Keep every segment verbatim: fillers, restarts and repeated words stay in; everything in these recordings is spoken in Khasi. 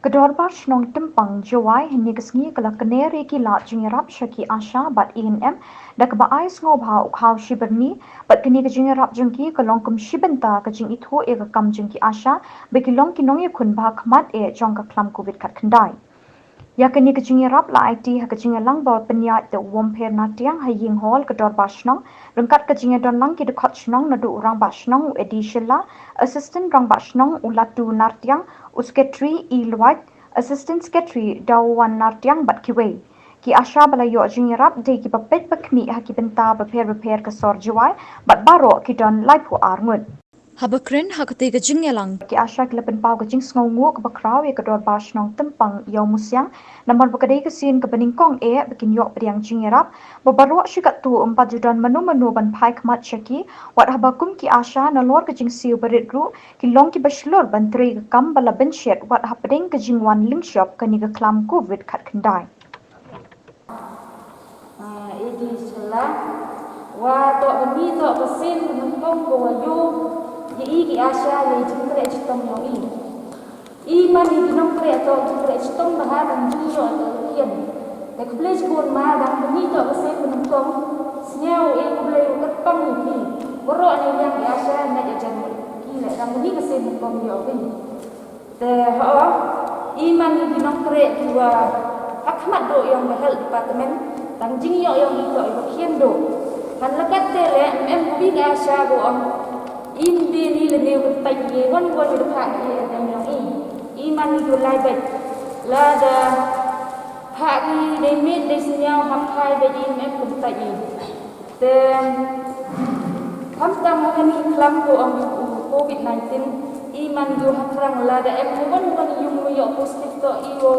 Ka Dorbar Shnong Tympang Jowai hynne ka sngi ka la kner ïa ki lad jingïarap sha ki ASHA bad ANM da kaba ai sngewbha u khaw shibyrni, bad kane ka jingïarap jong ki ka long kum shi bynta ka jingithuh ïa ka kam jong ki ASHA ba ki long ki nongïakhun ba ha khmat eh jong ka khlam covid khatkhyndai. Ïa kane ka jingïarap la aiti ha ka jingïalang ba pynïaid da u Uompher Nartiang ha ïing hall ka Dorbar Shnong, ryngkat ka jingïadonlang ki dkhot shnong naduh u Rangbah Shnong u Edi Shylla, Assistant Rangbah Shnong u Latu Nartiang, u Secretary E Lwait, Assistant Secretary Dawan Nartiang bad kiwei. Ki ASHA ba la ïoh jingïarap dei kiba peit ba khmih ha ki bynta bapher bapher ka sor Jowai, bad baroh ki don laiphew ar ngut. Haba kren ha katei ka jingïalang, ki ASHA ki la pynpaw ka jingsngewnguh kaba khraw ïa ka Dorbar Shnong Tympang Ïawmusiang, namar ba ka dei ka sien kaba nyngkong eh ba kin ïoh pdiang jingïarap, ba baroh shi katto ym pat ju don mano mano ban phai khmat sha ki, wat haba kum ki ASHA nalor ka jingsiew barit ruh ki long kiba shlur ban trei ka kam ba la bynshet wat hapdeng ka jingwan lyngshop kane ka khlam covid khatkhyndai. Ah, Edi Shylla, wa toh kane toh ka sien ka nyngkong ka wa ïoh ïa i ki ASHA ïa i jingtrei chitom ïong i. I man i ki nongtrei toh ki trei chitom bha ban jingïoh toh khian. Te khublei shibun ma, dang kane toh ka sien ka nyngkong. Sñiaw i khublei u kyrpang i phi. Waroh ne ïa ki ASHA ne ïa jan ki le dang kane ka sien ka nyngkong ïoh phi. Te ho, i man i ki nongtrei ki wa ha khmat duh ïong ka health department, tang jingïoh ïong i toh i wa khian duh. Han la kat te le, em em u wi nga sha go ong. Im dei ni le ne u tai ye wan wan le pha ye em em ïong i. I man i ki lai bek. Lada pha ki dei mit dei sñiaw ha phai bek i em em u tai i. Te khamtam ha kani khlam ko ong u covid nineteen, i man ïoh ha krang lada em ha wan wan ïung ïoh positive to i o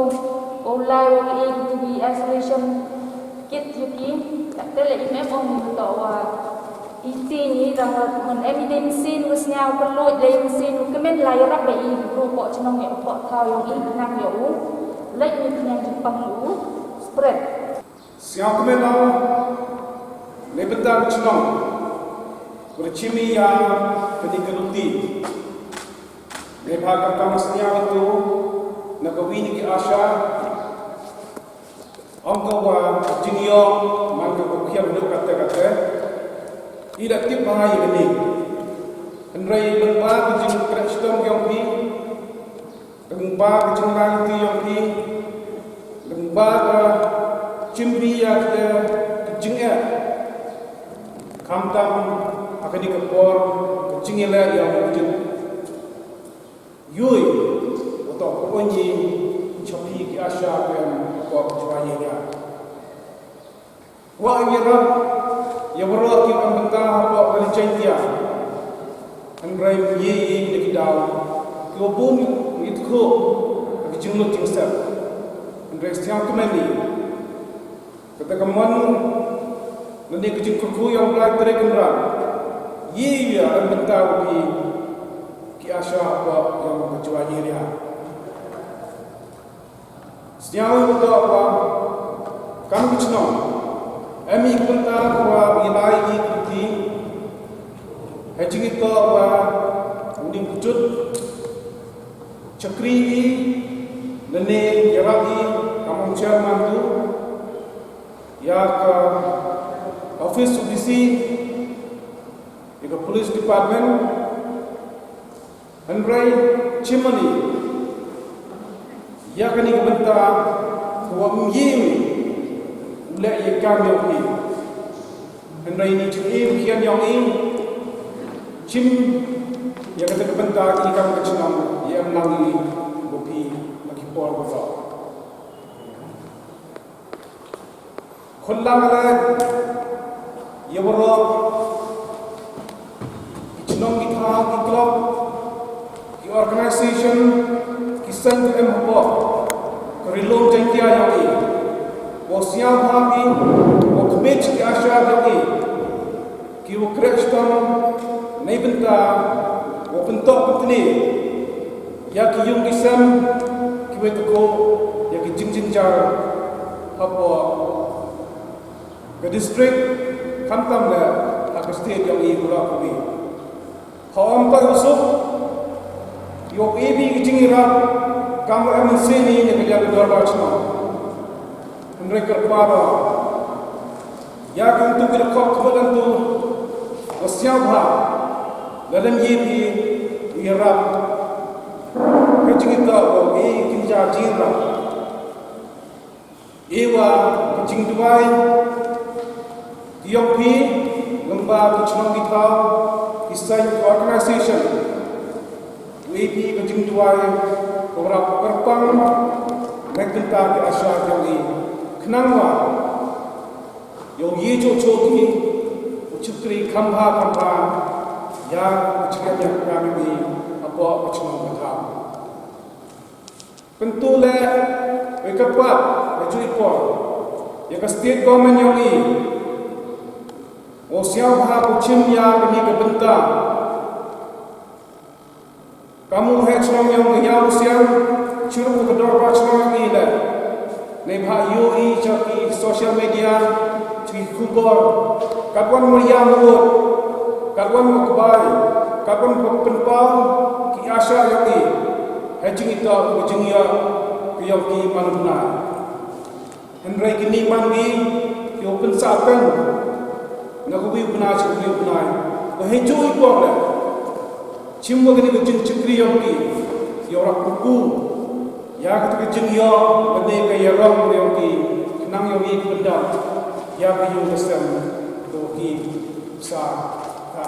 o lai o e ki isolation kit ïa ki. Te le i mem ong ni to wa i ti ni rang wan em i dei machine wa sñiaw ko loj le machine wa kemen lai rap le i ko ko chnong ïa ko thaw ïong i nang ïa u lej ni khnang ji pang u spread. Sñiaw kmen ong, ne bynta ka chnong, u da chim ïa kani ka luti. Ne bha ka kam sñiaw tu na ka wi ni ki asha. Ong ka wa jingïoh man ka ko khiam duk kate kate. I da tip bha ïa kani. Hynrei ban ba ka jingkhreh shitom ïong phi. Lyngba ka jingrang ti ïong phi, lyngba ka chim phi ïa ka jingeh. Khamtam ha kani ka por ka jingïaleh ïong ka jing. Yui, uto ko ngi chaphi ki asha ko em ko chwa ïa. Wa ïarap ïa waroh ki kam bynta hapoh ka ri Jaiñtia. Hynrei ïa ïa ki daw ki wa bun ngi tkhuh ha ki jinglut jingsep. Hynrei sñiaw kmen ïa kata ka mon lane ka jingkyrkhu ïa U Blai Trai Kynrad. Ïa ïa kam bynta wa ki ki asha hapoh ïa ka jua ïa. Sñiaw ïa u toh wa kam ki chnong em i kynta wa i lai i kynti. Ha jing i toh wa u ning kjut chakri i lane ïarap i kam ong chairman tu ïa ka office u D C ïa ka police department. Hynrei chimani ïa kani ka bynta ka wa ym ïing u leh ïa kam ïong i. Hynrei ni chim i khian ïong i chim ïa kata ka bynta ki kam ka chnong ïa em lang i ba phi na ki por ba. Khun lang le ïa waroh ki chnong ki thaw ki club ki organisation ki seng ki em hapoh ka ri lum Jaiñtia ïa i. Wa sñiaw bha i wa kmit ki asha ïa i. Ki wa kreh shitom nei bynta wa pyntok pyntni ïa ki yung ki sem ki wa tkhuh ïa ki jingjynjar hapoh ka district khamtam le ha ka state ïong i u la kumi. Ha ym ka usuk ïa u A B ki jingïarap Kam wa M N C ni ne ka liang ka dorbar chnong. Hynrei kyrpad ïa ki tu ki la khot khmut tu wa sngewbha la lem ïa phi ïarap. Ka jingïaroh wa i kin ja jingïarap. Iwa ka jingduwai ki yong phi, lem bad ki chnong ki thaw, ki seng, ki organisation. Wa i phi ka jingduwai ka wa rap kyrpang na ka bynta ki asha ki yong i. Khnang wa yow i choh choh ki u chukri kham bha kham bha ïa ka jingïaroh ïa i hapoh ka chnong ka thaw. Kyntu leh, wei kyrpad, wei ju i por ïa ka state government yong i. Wa sngewbha u chim ïa kane ka bynta. Kam u heh chnong yong i, ïa u siang, chirup ka dorbar chnong yong i leh. Neibhah ïohi sha ki social media, sha ki khubor, katwan wa ïa mut, katwan wa kbai, katwan wa pynpaw ki asha yong i. Ha jingïaroh, ha jingïaroh ka yong ki man u bnai. Hynrei kine man ki, ki wa pynsah pyn na ka wi u bnai sha ka wi u bnai. Wa ha ju i por leh, chim wa kane ka jingchakri yong ki, ki wa rap kyrkhu ïa kata ka jingïaroh, kane ka ïaroh yong ki, khnang yong i ki pyndap ïa ka ïing ka sem ka wa ki sa ka.